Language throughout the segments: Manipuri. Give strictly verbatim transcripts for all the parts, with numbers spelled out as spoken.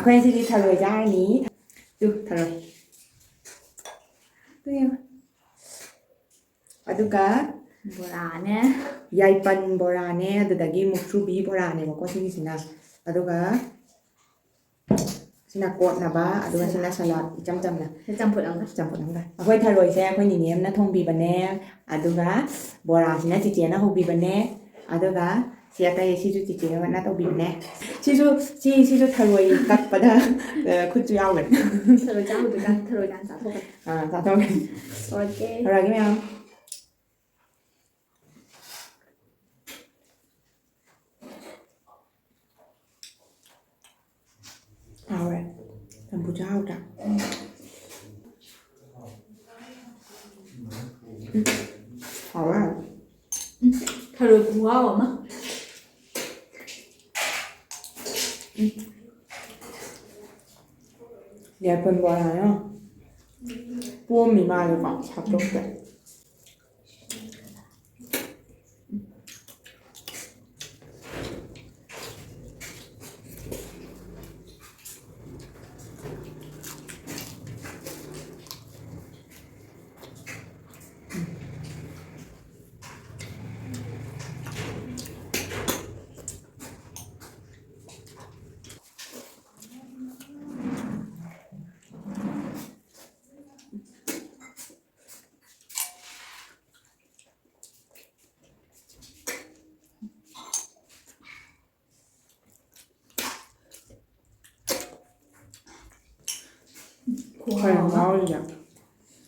ꯑꯩꯈꯣꯏ ꯉꯁꯤꯗꯤ ꯊꯔꯣꯏ ꯆꯥꯔꯅꯤ꯫ ꯇꯨ, ꯊꯔꯣꯏ꯫ ꯇꯨ ꯌꯦꯡꯉꯣ꯫ ꯑꯗꯨꯒ ꯕꯣꯔꯥꯅꯦ꯫ ꯌꯥꯏꯄꯟ ꯕꯣꯔꯥꯅꯦ, ꯑꯗꯨꯗꯒꯤ ꯃꯨꯛꯊ꯭ꯔꯨꯕꯤ ꯕꯣꯔꯥꯅꯦꯕꯀꯣ ꯁꯤꯒꯤꯁꯤꯅ꯫ ꯑꯗꯨꯒ ꯁꯤꯅ ꯀꯣꯠꯅꯕ, ꯑꯗꯨꯒ ꯁꯤꯅ ꯁꯂꯥꯗ ꯏꯆꯝ ꯆꯝꯅ꯫ ꯁꯤ ꯆꯝꯐꯨꯠ ꯑꯃꯒ꯫ ꯆꯝꯐꯨꯠ ꯑꯃꯒ꯫ ꯑꯩꯈꯣꯏ ꯊꯔꯣꯏꯁꯦ ꯑꯩꯈꯣꯏ ꯅꯤꯅꯦ ꯑꯃꯅ ꯊꯣꯡꯕꯤꯕꯅꯦ, ꯑꯗꯨꯒ ꯕꯣꯔꯥꯁꯤꯅ ꯆꯤꯆꯦꯅ ꯍꯧꯕꯤꯕꯅꯦ, ꯑꯗꯨꯒ ꯁꯤ ꯑꯇꯩ ꯁꯤꯁꯨ ꯆꯤꯆꯦ ꯑꯃꯅ ꯇꯧꯕꯤꯕꯅꯦ꯫ ꯁꯤꯁꯨ, ꯁꯤ, ꯁꯤꯁꯨ ꯊꯔꯣꯏ ꯀꯛꯄꯗ, ꯑ, ꯈꯨꯠꯁꯨ ꯌꯥꯎꯒꯅꯤ꯫ ꯊꯔꯣꯏ ꯆꯥꯕꯗꯨ ꯆꯥ-, ꯊꯔꯣꯏ ꯆꯥꯅ ꯆꯥꯊꯣꯛꯀꯅꯤ꯫ ꯑꯥ, ꯆꯥꯊꯣꯛꯀꯅꯤ꯫ ꯑꯣꯀꯦ꯫ ꯊꯔꯣꯏꯒꯤ ꯃꯌꯥꯝ꯫ ꯍꯥꯎꯔꯦ꯫ ꯆꯝꯐꯨꯠꯁꯦ ꯍꯥꯎꯇ꯭ꯔꯥ? ꯎꯝ꯫ ꯍꯥꯎꯔꯦ꯫ ꯎꯝ꯫ ꯊꯔꯣꯏ ꯈꯨꯍꯥꯎ ꯑꯃ꯫ ꯎꯝ꯫ ꯌꯥꯏꯄꯟ ꯕꯣꯔꯥꯅ ꯄꯣꯝꯃꯤ ꯃꯥꯜꯂꯦꯀꯣ, ꯁꯥꯇꯣꯛꯇꯦ꯫ ꯈꯔ ꯌꯥꯝ ꯉꯥꯎꯔꯤꯅꯦ꯫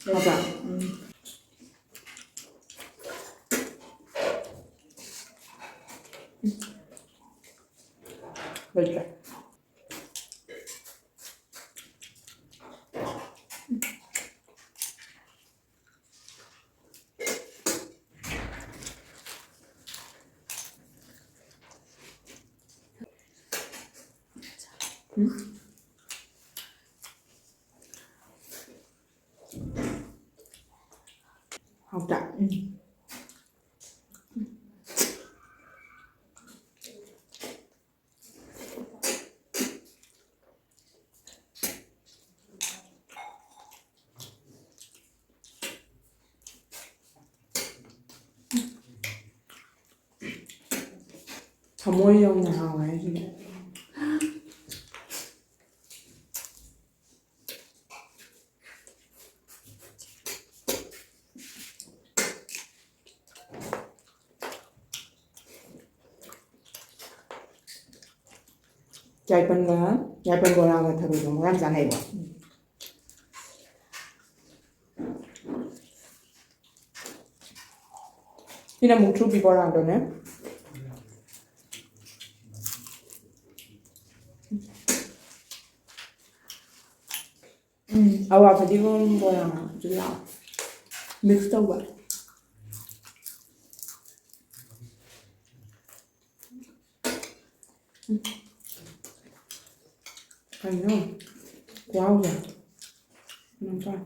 ꯍꯥꯎꯕ꯭ꯔꯥ? ꯎꯝ꯫ ꯂꯩꯇ꯭ꯔꯦ꯫ ꯍꯥꯎꯇ꯭ꯔꯥ? ꯎꯝ꯫ ꯊꯃꯣꯏ ꯌꯧꯅ ꯍꯥꯎꯋꯦ ꯍꯥꯏꯁꯤꯅꯦ꯫ ꯌꯥꯏꯄꯟꯒ, ꯌꯥꯏꯄꯟ ꯕꯣꯔꯥꯒ ꯊꯔꯣꯏ ꯊꯣꯡꯕꯒ ꯌꯥꯝ ꯆꯥꯅꯩꯀꯣ꯫ ꯁꯤꯅ ꯃꯨꯛꯊ꯭ꯔꯨꯕꯤ ꯕꯣꯔꯥꯗꯨꯅꯦ꯫ ꯎꯝ, ꯑꯋꯥ ꯐꯗꯤꯒꯣꯝ ꯕꯣꯔꯥꯁꯨ ꯌꯥꯎꯋꯦ꯫ Mix ꯇꯧꯕ꯫ ꯎꯝ꯫ ꯀꯩꯅꯣ? ꯈꯨꯍꯥꯎꯁꯦ꯫ ꯀꯩꯅꯣꯝ ꯇꯧꯔꯦ꯫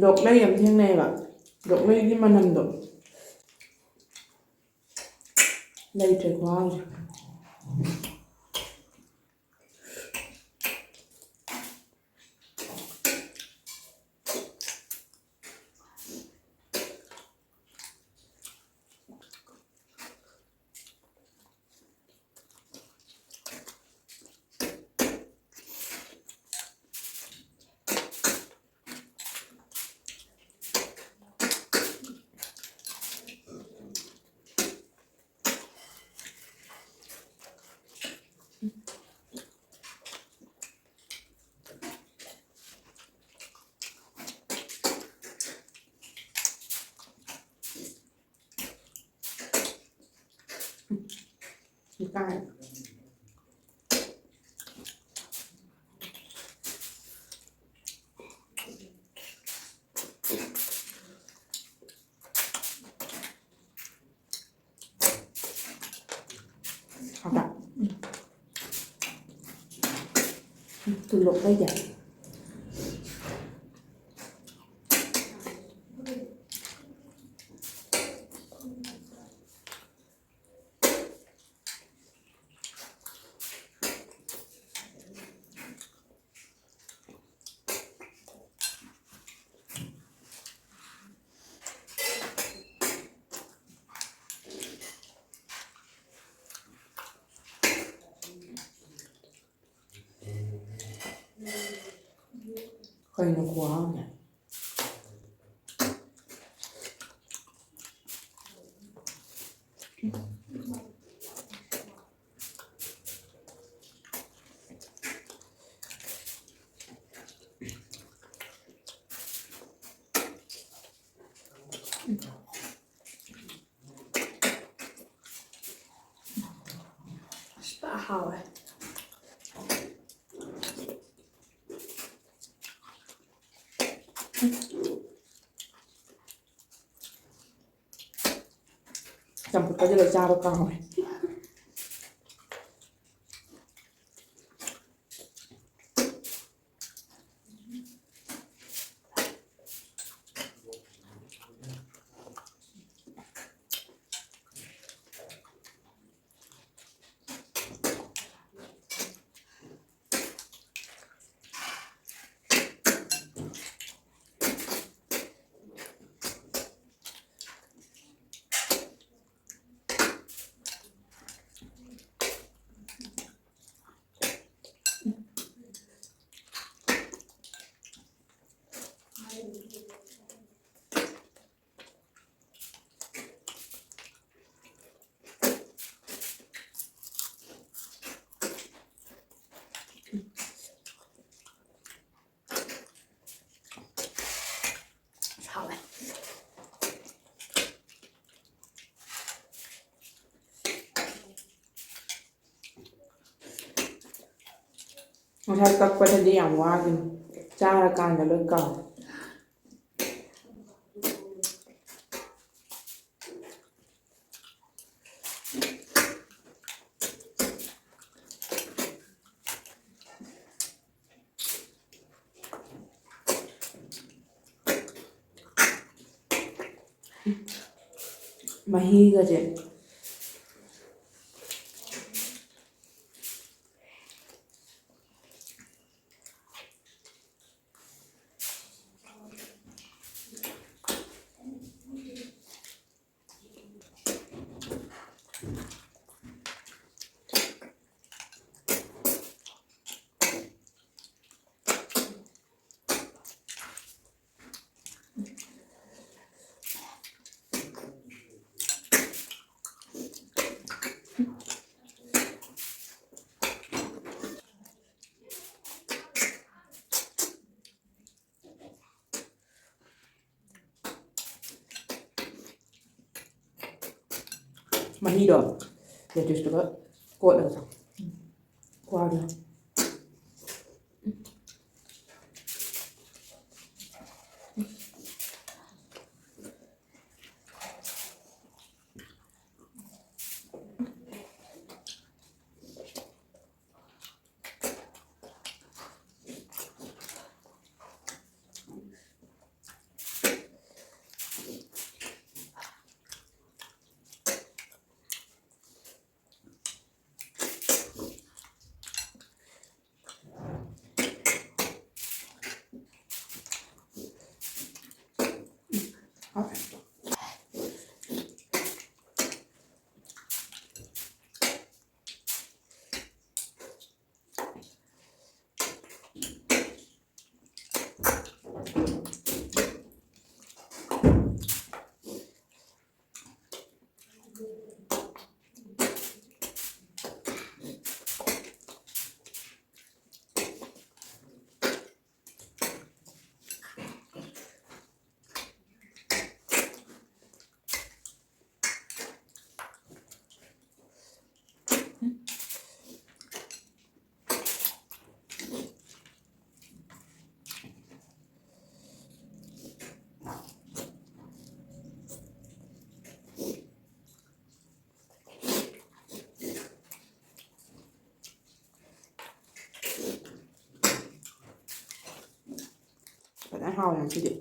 ꯂꯣꯛꯂꯩ ꯑꯃ ꯊꯦꯡꯅꯩꯌꯦꯕ꯫ ꯂꯣꯛꯂꯩꯒꯤ ꯃꯅꯝꯗꯣ ꯂꯩꯇ꯭ꯔꯦ ꯈꯨꯍꯥꯎꯁꯦ꯫ ꯍꯥꯎꯕ꯭ꯔꯥ? ꯂꯣꯛ ꯂꯩꯒꯦ꯫ ꯀꯩꯅꯣ ꯈꯨꯍꯥꯎꯁꯦ꯫ ꯑꯁ ꯐꯖ ꯍꯥꯎꯋꯦ꯫ ꯆꯝꯐꯨꯠꯀꯁꯦ ꯂꯣꯏ ꯆꯥꯕ ꯀꯥꯎꯋꯦ꯫ ꯍꯥꯎꯋꯦ꯫ ꯉꯁꯥꯏ ꯀꯛꯄꯗꯗꯤ ꯌꯥꯝ ꯋꯥꯈꯤꯅꯤ, ꯆꯥꯔꯀꯥꯟꯗ ꯂꯣꯏ ꯀꯥꯎꯋꯦ꯫ ꯃꯍꯤꯒꯁꯦ꯫ ꯃꯍꯤꯗꯣ lettuceꯇꯨꯒ ꯀꯣꯠꯂꯒ ꯆꯥꯎ꯫ ꯈꯨꯍꯥꯎꯗꯣ꯫ ꯐꯖꯅ ꯍꯥꯎꯔꯦ ꯉꯁꯤꯗꯤ꯫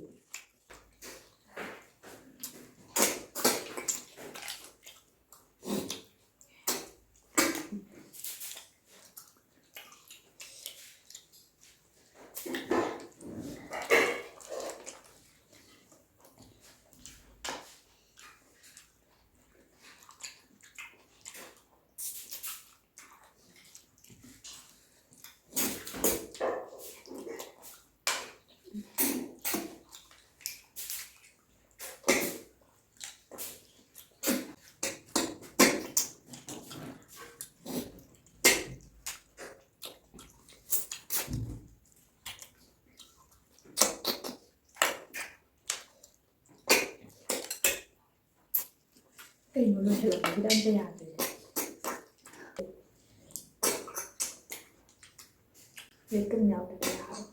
ꯀꯩꯅꯣ ꯂꯣꯏꯁꯤꯜꯂꯛꯄꯁꯤꯗ ꯑꯝꯇ ꯌꯥꯗ꯭ꯔꯦ꯫ ꯕꯦꯀꯟ ꯌꯥꯎꯗꯕ ꯌꯥꯔꯣꯏ꯫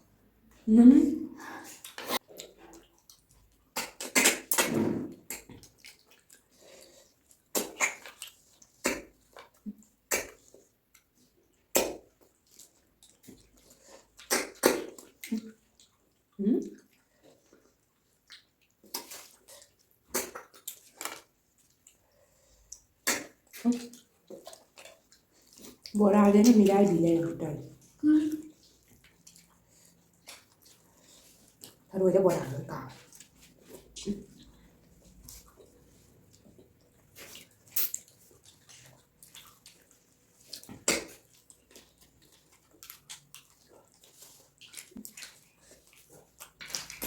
ꯎꯝ꯫ ꯎꯝ꯫ ꯕꯣꯔꯥꯗꯅ ꯃꯤꯔꯥꯏꯕꯤ ꯂꯩꯔꯝꯃꯦ ꯇꯧꯔꯤꯁꯦ꯫ ꯊꯔꯣꯏꯗ ꯕꯣꯔꯥ ꯂꯣꯏ ꯀꯥꯎꯔꯦ꯫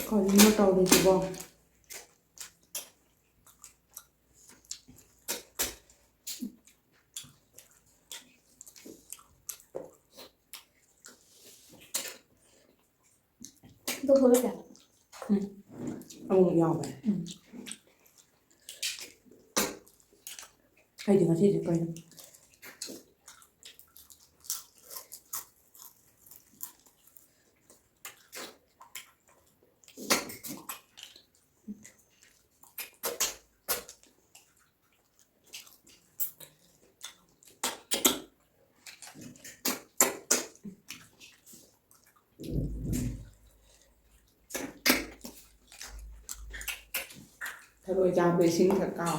ꯀꯔꯤꯅꯣ ꯇꯧꯔꯤꯁꯤꯕꯣ? ꯑꯗꯨ ꯍꯣꯏ ꯀꯌꯥ? ꯎꯝ꯫ ꯑꯃꯨꯛ ꯌꯥꯎꯕꯅꯦ꯫ ꯎꯝ꯫ ꯑꯩꯗꯤ ꯉꯁꯤꯗꯤ ꯀꯩꯅꯣ? ꯊꯔꯣꯏ ꯆꯥꯕꯗ ꯏꯁꯤꯡ ꯊꯛ ꯀꯥꯎ꯫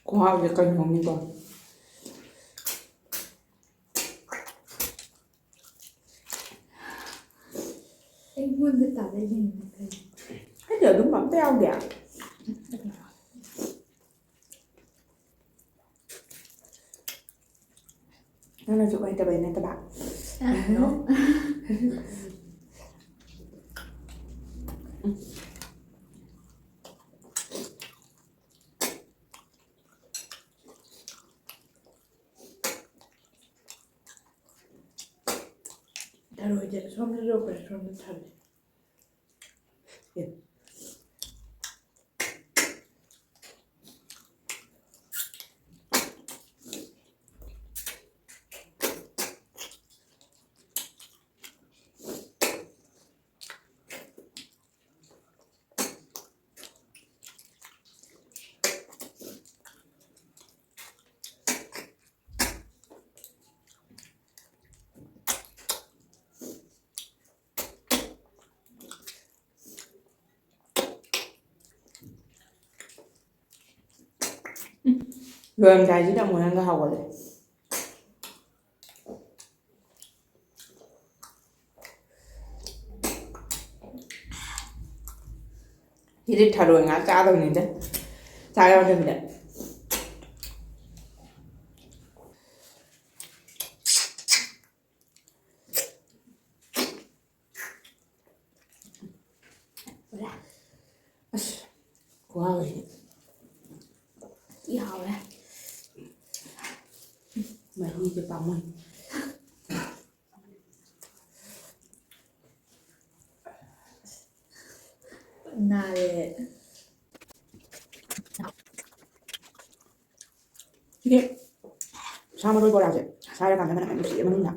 ꯈꯨꯍꯥꯎꯁꯦ ꯀꯩꯅꯣꯝꯅꯤꯀꯣ꯫ ꯑꯩꯉꯣꯟꯗ ꯇꯥꯔꯛꯏꯅꯦ ꯀꯩꯅꯣ꯫ ꯑꯩꯗꯤ ꯑꯗꯨꯝꯕ ꯑꯝꯇ ꯌꯥꯎꯗꯦ꯫ ꯅꯪꯅ ꯖꯨꯒꯣꯠ ꯍꯩꯇꯕꯩ ꯅꯠꯇꯕ꯫ ꯑ, no꯫ ꯊꯔꯣꯏꯁꯦ ꯁꯣꯝꯗ ꯌꯣꯛꯈ꯭ꯔꯦ, ꯁꯣꯝꯗ ꯊꯔꯣꯏ꯫ ꯑꯦ꯫ ꯂꯣꯏꯔꯝꯗꯥꯏꯁꯤꯗ ꯑꯃꯨꯛ ꯍꯦꯟꯅ ꯍꯥꯎꯒꯠꯂꯦ꯫ ꯁꯤꯗꯤ ꯊꯔꯣꯏ ꯉꯥ ꯆꯥꯗꯧꯅꯤꯗ꯫ ꯆꯥ ꯌꯥꯎꯗꯕꯤꯗ꯫ ꯑꯁ, ꯈꯨꯍꯥꯎꯁꯤꯗꯤ꯫ ꯊꯤ ꯍꯥꯎꯔꯦ꯫ ꯃꯍꯤꯁꯦ ꯄꯥꯝꯃꯨꯏ꯫ ꯅꯥꯔꯦ꯫ ꯁꯤꯒꯤ ꯁꯥ ꯃꯔꯣꯏ ꯕꯣꯔꯥꯁꯦ ꯁꯥꯏꯔꯀꯥꯟꯗ ꯃꯅꯝ ꯌꯥꯝ ꯅꯨꯡꯁꯤꯌꯦ ꯃꯅꯨꯡꯗ꯫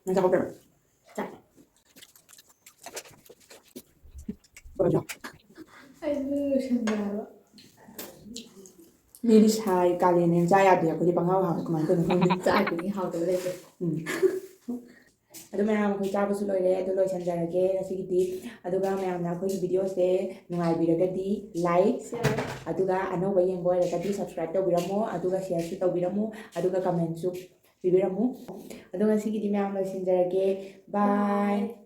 ꯅꯪ ꯆꯥꯍꯧꯗ꯭ꯔꯕ? ꯆꯥꯏ꯫ ꯕꯣꯔꯥꯁꯦ꯫ ꯑꯩꯁꯨ ꯂꯣꯏꯁꯟꯕ ꯍꯥꯏꯕ꯫ ꯃꯤꯗꯤ ꯁꯥꯏ ꯀꯥꯂꯦꯟꯅꯦ ꯆꯥ ꯌꯥꯗꯦ, ꯑꯩꯈꯣꯏꯗꯤ ꯄꯪꯍꯥꯎ ꯍꯥꯎꯋꯦ, ꯀꯃꯥꯏꯅ ꯇꯧꯔꯤꯅꯣ ꯈꯪꯗꯦ꯫ ꯆꯥ ꯈꯨꯗꯤꯡꯒꯤ ꯍꯥꯎꯇꯕ ꯂꯩꯇꯦ꯫ ꯎꯝ꯫ ꯑꯗꯨ ꯃꯌꯥꯝ ꯑꯩꯈꯣꯏ ꯆꯥꯕꯁꯨ ꯂꯣꯏꯔꯦ, ꯑꯗꯨ ꯂꯣꯏꯁꯟꯖꯔꯒꯦ ꯉꯁꯤꯒꯤꯗꯤ꯫ ꯑꯗꯨꯒ ꯃꯌꯥꯝꯅ ꯑꯩꯈꯣꯏꯒꯤ ꯚꯤꯗꯤꯑꯣꯁꯦ ꯅꯨꯡꯉꯥꯏꯕꯤꯔꯒꯗꯤ like, share, ꯑꯗꯨꯒ ꯑꯅꯧꯕ ꯌꯦꯡꯕ ꯑꯣꯏꯔꯒꯗꯤ subscribe ꯇꯧꯕꯤꯔꯝꯃꯣ, ꯑꯗꯨꯒ shareꯁꯨ ꯇꯧꯕꯤꯔꯝꯃꯣ, ꯑꯗꯨꯒ commentꯁꯨ ꯄꯤꯕꯤꯔꯝꯃꯨ꯫ ꯑꯗꯣ ꯉꯁꯤꯒꯤꯗꯤ ꯃꯌꯥꯝ ꯂꯣꯏꯁꯤꯟꯖꯔꯒꯦ꯫ Bye꯫ Bye꯫